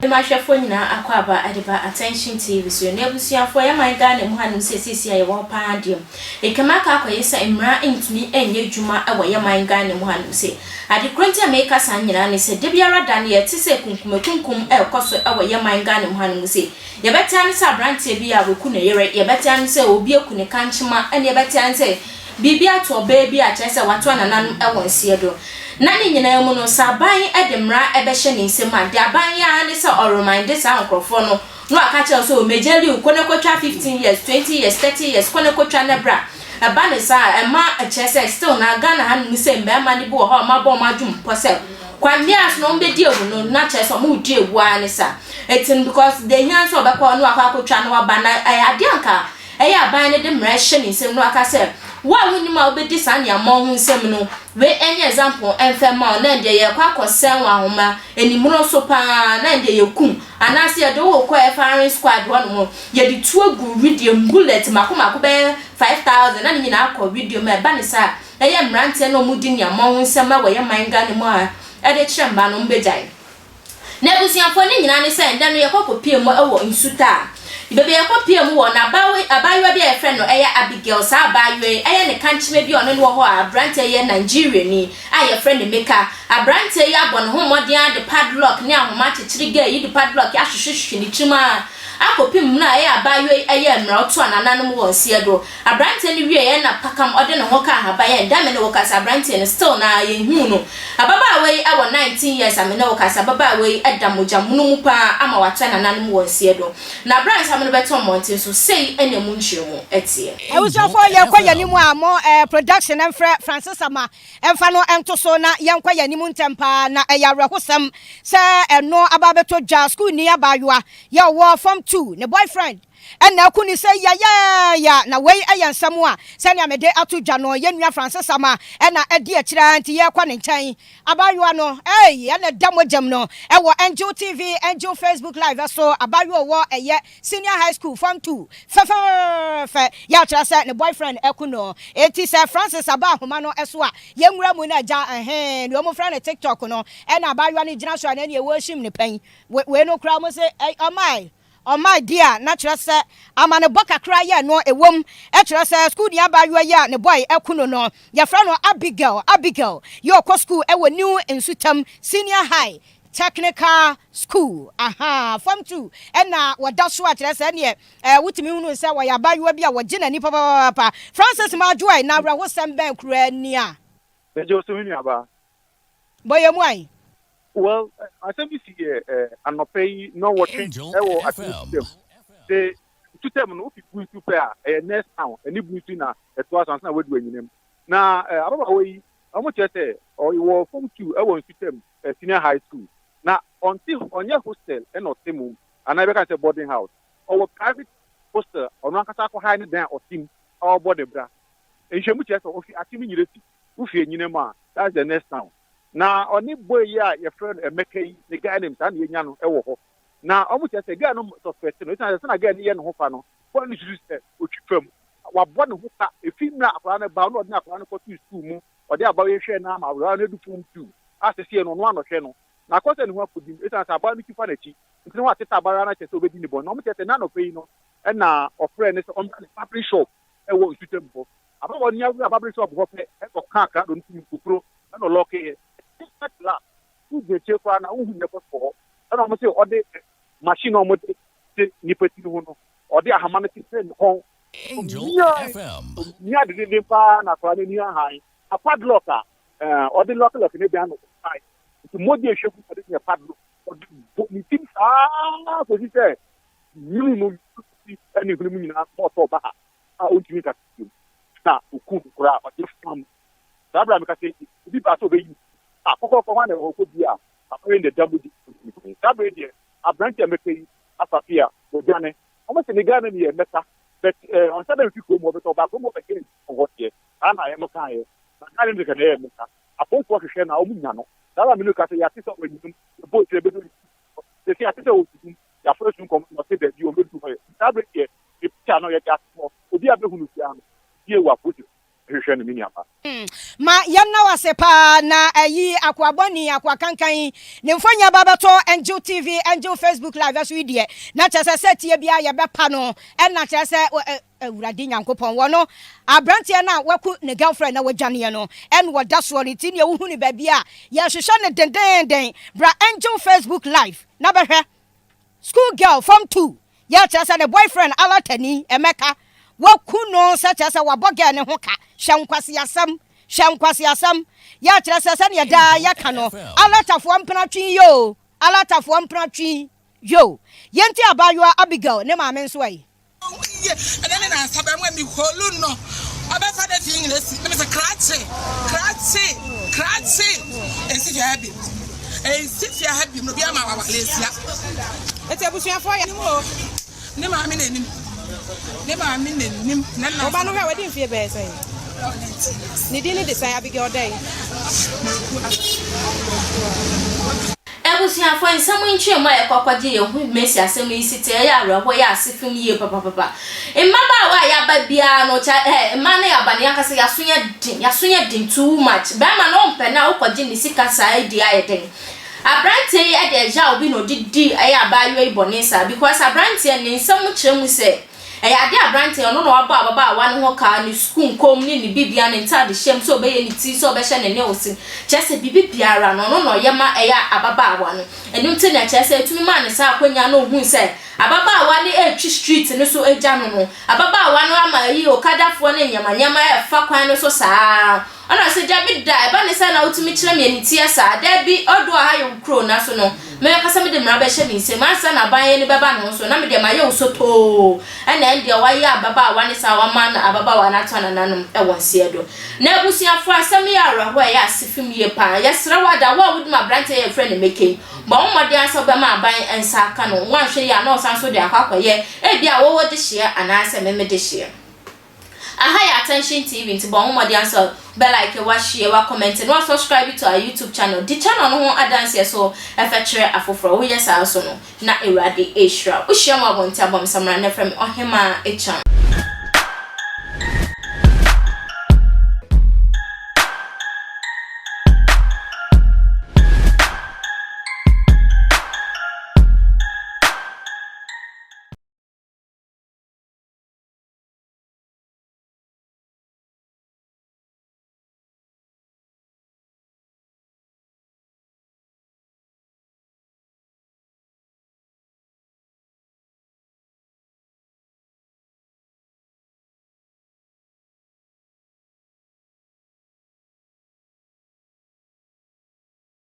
Mema ahwɛfoɔ nyinaa akwaaba de ba Attention TV so. Na abusuafoɔ, yɛn man Ghana mu hanom seesei a yɛwɔ hɔ paa deɛ, ɛtwam aka akɔyɛ sɛ mmara ntumi nyɛ adwuma wɔ yɛn man Ghana mu hanom sei. Ade korɔ nti a meka saa nyinaa ne sɛ, da biara da no yɛte sɛ kunkumakunkum rekɔ so wɔ yɛn man Ghana mu hanom sei. Yɛbɛte ara ne sɛ aberanteɛ bi a waku ne yere, yɛbɛte ara ne sɛ obi aku ne kankyema, ɛne yɛbɛte ara ne sɛ biribi ato ɔbaa bi a kyerɛ sɛ wato anananom wɔ nseɛ do. Na ne nyinaa mu no, sɛ aban de mmara bɛhyɛ ne nsam a, deɛ aban yɛ ara ne sɛ ɔreminde saa nkorɔfoɔ no na waka akyerɛ wo sɛ, oh, megyali wo, kɔ na kɔtwa 15 years, 20 years, 30 years, kɔ na kɔtwa na bra. Ɛba no saa a, ɛma kyerɛ sɛ still na Ghana hanom sɛ mmarima no bi wɔ hɔ a wɔabɔ wɔn adwene pɔ sɛ kwan biara so na wɔbɛdi awu no, na kyerɛ sɛ wɔredi awu ara ne saa. Ɛti no because deɛ ɛhia ne sɛ ɔbɛkɔ na wakɔ akɔtwa na waba na ɛyɛ adeɛ a anka ɛyɛ aban no de mmara hyɛ ne nsam na waka sɛ wo a wonnim a wobɛdi saa nneɛma ho nsɛm no wei ɛnyɛ example ɛmfa mma wo na ɛndeɛ yɛrekɔ akɔsɛn wo ahoma animono so paa na ɛndeɛ yɛkum anaasɛ yɛde wo rekɔ firing squad hɔnom yɛde tuo gu wedeɛ mu bullet mako mako bɛyɛ 5000 na ne nyinaa akɔ wedeɛ mu. Ɛba ne saa a, ɛyɛ mmeranteɛ na wɔdi nneɛma ho nsɛm wɔ yɛn man Ghana mu a ɛde kyerɛ mmaa no wɔbɛgyae. Na abusuafoɔ no nyinaa ne sɛ ndɛ no yɛkɔ kɔpie mu wɔ nsuta a baabi a yɛkɔ pie mu wɔ no abaayewa bi a yɛfrɛ no ɛyɛ Abigail. Saa abaayewa yi ɛyɛ ne kankyema bi a ɔne no wɔ hɔ a abranteɛ yɛ Nigeriani a yɛfrɛ no Emeka. Abranteɛ yi abɔ ne ho mmɔden ara de padlock ne ahoma akyekyere girl yi de padlock ahwehwehwehwe ne tirim ara akɔpem mmerɛ a ɛyɛ abaayewa yi ɛyɛ mmerɛ ɔto a nananom wɔ nseɛ do. Abranteɛ no wieɛ na pakam ɔde ne ho kaa ahaban a ɛda me ne wo kasa. Abranteɛ no still naa yɛnhuu no. Ababaawa yi wɔ 19 years a me ne wo kasa. Ababaawa yi da mogya mono mu paa ama wakyɛ nananom wɔ nseɛ do. Na berɛ a nsɛm no bɛtɔ mmɔnten so, sei na emu nkyerɛmu teɛ. Abusuafoɔ yɛkɔ yɛn anim a mo production mfrɛ Francis Ama mfa no nto so na yɛnkɔ yɛn anim ntɛm paa. Na ɛyɛ awerɛhosɛm sɛ ɛno aba abɛtɔ dwa. Sukuuni abaayewa yɛ ɔwɔ form 2 ne boyfriend Ɛnna aku ne sɛ, Yayaaya! Na wei yɛ nsɛm a sɛnea mede ato dwa no, yɛn nua Francis Ama na adi akyire ara nti yɛrekɔ ne nkyɛn. Abaayewa no, ei, ɛna ɛda mogyam no wɔ Angel TV, Angel Facebook Live so. Abaayewa a ɔwɔ ɛyɛ Senior High School, Form 2, fɛfɛɛfɛ, yɛ akyerɛ sɛ ne boyfriend aku no. Enti sɛ Francis aba ahoma no so a, yɛnwura mu na agya, ɛhee, nea wɔfrɛ no TikTok no, ɛna abaayewa no gyina so a na ɛneɛ wɔrehim no pɛn. Wei no koraa wɔse, ei, ɔmae. Ɔmaa di a na kyerɛ sɛ amanebɔ kakra yɛ no ɛwom. Ɛkyerɛ sɛ sukuuni abaayewa yi a ne bɔe aku no no, yɛfrɛ no Abigail. Abigail yi ɔkɔ sukuu wɔ New Nsutam Senior High Technical School. Ahaa, Form 2 na wɔda so a kyerɛ sɛ ɛneɛ wotumi hunu sɛ ɔyɛ abaayewa bi a wɔgye n'ani papaapa. Francis Marjoe, na awerɛhosɛm bɛn koraa ni a. Megye wo so me nuabaa. Bɔ yɛn mu ae. Well, asɛm bi si yɛ anɔpa yi nnɔnwɔtwe wɔ Aten Nsutam. Se nsutam no, wofi Bunsu pɛ a, ɛyɛ next town, ɛne Bunsu na ɛtoa so ansa na woadu Anyinam. Na ababaawa yi, wɔkyerɛ sɛ ɔwɔ form 2 wɔ Nsutam Senior High School. Na ɔnte, ɔnyɛ hostel na ɔte mu, anaa yɛbɛka no sɛ boarding house. Ɔwɔ private hostel, ɔno ankasa akɔhae ne dan a ɔte mu a ɔrebɔ ne bra. Nhwehwɛmu kyerɛ sɛ ofi Atem Nyiresi, wofi Anyinam a, that's the next town. Na ɔne boy yi a yɛfrɛ no Emeka yi, ne guy name saa na yɛnya no wɔ hɔ. Na wɔn kyerɛ sɛ girl no suspect no, esiane sɛ sɛnea girl no yɛ ne ho fa no, boy no susu sɛ otwi fam. Wabɔ ne ho ka, efi mmerɛ a akwadaa no ba, ɔno na ɔde akwadaa no kɔtoo school mu, ɔde aba yi hwɛɛ no ama akwadaa no adu form 2 a seesei no ɔno ara na ɔhwɛ no. Na akɔ sɛ ne ho akɔdim, esiane sɛ abaa no twi fa n'akyi nti na watete abaayewa no akyɛ sɛ ɔbɛdi ne bɔne. Na wɔn kyerɛ sɛ n'anɔpa yi no na ɔfrɛɛ no sɛ ɔmmra ne barbering shop wɔ nsutam hɔ. Ababaawa no nya wuraa barbering shop hɔ pɛ na ɔkaa krado no tum kofuro na ɔlɔɔkeeɛ. Inside class, wogyina akyire koraa na wonhu nea ɛkɔ so wɔ hɔ. Ɛna wɔn se ɔde machine a wɔde te nipa ti no ho no, ɔde ahama no kyekyere ne kɔn. Omiae, omia dendenden paa na akwadaa no ani ahan. Na padlock a ɔde lɔkelɔke ne dan no ɔfae. Nti mogya ehwie gu ɔde nyɛ padlock. Ɔde bɔ ne tim saa kɔsi sɛ nwunu no ti ne hwene mu nyinaa ma ɔtɔɔ baha a ɔntumi nkasa bio. Na okum no koraa ɔde fam. Saa bere a meka sɛ obi baa sɛ ɔbɛyi a kɔkɔɔkɔ hɔ na ɛwɔ hɔ kɔ bi a papa yi na ɛda mu di. Saa bere deɛ aberante a mɛka yi afa fi a wɔdwane. Wɔn sɛ ne Ghana ni yɛ mɛka but ɔnsa dɛ mfi kurom hɔ bɛtɛ ɔbaa kurom hɔ bɛkɛ hɔ deɛ saa na ɛmo kaeɛ na Ghana ni kɛkɛ na ɛyɛ mɛka. Apolisifoɔ hwehwɛ na wɔn nya no. Saa na mene ka sɛ yɛate sɛ ɔnyinam yɛbɔ akyire bɛduru sɛsi yɛate sɛ ɔtutum yɛafrɛ su nkɔm na ɔte baabi ɔmbɛduru hɔ yɛ. Saa bere deɛ ne picture no yɛde ato hɔ obi a bɛhunu biara no yie wɔ apolisifoɔ hwehwɛ no me nuabaa. Ma yɛnna wo ase paa na ayi akoa bɔne, akoa kankan yi ne mfonyin aba abɛtɔ Angel TV, Angel Facebook Live so yi deɛ, na kyerɛ sɛ sɛ tie biara yɛbɛpa no, ɛna kyerɛ sɛ Awurade Nyankopɔn wɔ no, aberanteɛ no a waku ne girlfriend na wadwaneɛ no, ɛna ɔda soɔ no, nti neɛ wohu no baabi a, yɛhwehwɛ no dendeenden, bra Angel Facebook Live na bɛhwɛ. School girl form 2 yɛ kyerɛ sɛ ne boyfriend alatani Emeka waku no sɛ kyerɛ sɛ wabɔ girl ne ho ka. Hwɛ nkwaseasɛm, hwɛ nkwaseasɛm yɛ kyerɛ sɛ sɛdeɛ daa yɛka no alatafoɔ mpena twi yoo, alatafoɔ mpena twi yoo. Yɛnti abaayewa Abigail ne maame nso ɛ? Ye, ɛnɛ ne nansa bɛn mu a meholu no. Ɔbɛfa dɛ fi Engiresi. Na mesɛ krakye, krakye, krakye. Ɛnsi fie ha bi. Ɛnsi fie ha bi. Na obi ama wawale asia. Eti abusuafoɔ yɛ. Nim o. Ne maame na enim. Ne maame na enim. Na Wo ba no hwɛ wadi mfie bɛyɛ sɛn? Ne din ne de sɛn? Abigail dɛn? Abusuafo, nsɛm nkyerɛmu a yɛkɔ akɔgye yɛn ho Mercy asɛm yi si te, ɛyɛ awerɛhoɔ, ɛyɛ asefem yie papapapa. Mmabaawa a yɛaba biara no, kya eh, mmaa no yɛaba no, yɛn ankasa yɛaso yɛ den, yɛaso yɛ den too much. Barima no ɔmpɛ no a, wokɔgye ne sika saa yi deɛ ayɛ dɛn? Aberanteɛ yi de ɛyaw bi na ɔde di ɛyɛ abaayewa yi bɔne saa because aberanteɛ no ne nsɛm kyerɛ mu sɛ, Ɛyɛ ade a aberante a ɔno na wabɔ ababaawa no ho ka, ne sukuu nkɔm ne ne biribiara, ne ntadehyɛ mu, sɛ ɔbɛyɛ ne ti, sɛ ɔbɛhyɛ ne nails, kyerɛ sɛ biribi biara no, ɔno na ɔyɛ ma ɛyɛ ababaawa no. Ɛno nti na kyerɛ sɛ ɛtumi maa no saa akwanya no ɔhui sɛ ababaawa no retwi street no so agya no no, ababaawa no ama ayi okadafoɔ ne nneɛma nneɛma refa kwan no so saa ara. Ɔna ɔse, Dabi da, ɛba ne sɛn na wotumi kyerɛ me aniteɛ saa? Dabi, ɔdɔ a ha yɛ wo kuro na so no, me ankasa mede mmara bɛhyɛ me nsam, ansa na aban ani bɛba ne ho so, na me deɛ mayɛ wo sotoo, ɛna ɛndeɛ wayɛ ababaawa ne saa wama ababaawa no ato anananom wɔ nseɛ do. Na abusuafoɔ, asɛm yi yɛ awerɛhoɔ a ɛyɛ asefem yie paa. Yɛsrɛ wo ada, wo a wonim aberanteɛ yi a yɛfrɛ no Meke yi, bɔ wo mmɔden ara sɛ wobɛma aban nsa aka no, woanhwɛ yie a na ɔsan nso de akɔ akɔyɛ ebia wo wo dehyeɛ anaasɛ me me dehyeɛ. Aha yɛ Attention TV nti bɔ ho mmɔden ara sɛ wobɛ like, wa share, wa comment na wa subscribe to our YouTube channel. Di channel no ho adanseɛ so fɛ kyerɛ afoforɔ. Woyɛ saa nso no na Awurade rehyira wo. Wohyia me wɔ abɔnten a bɔ me samina na frɛ me Ɔhemaa Akyan.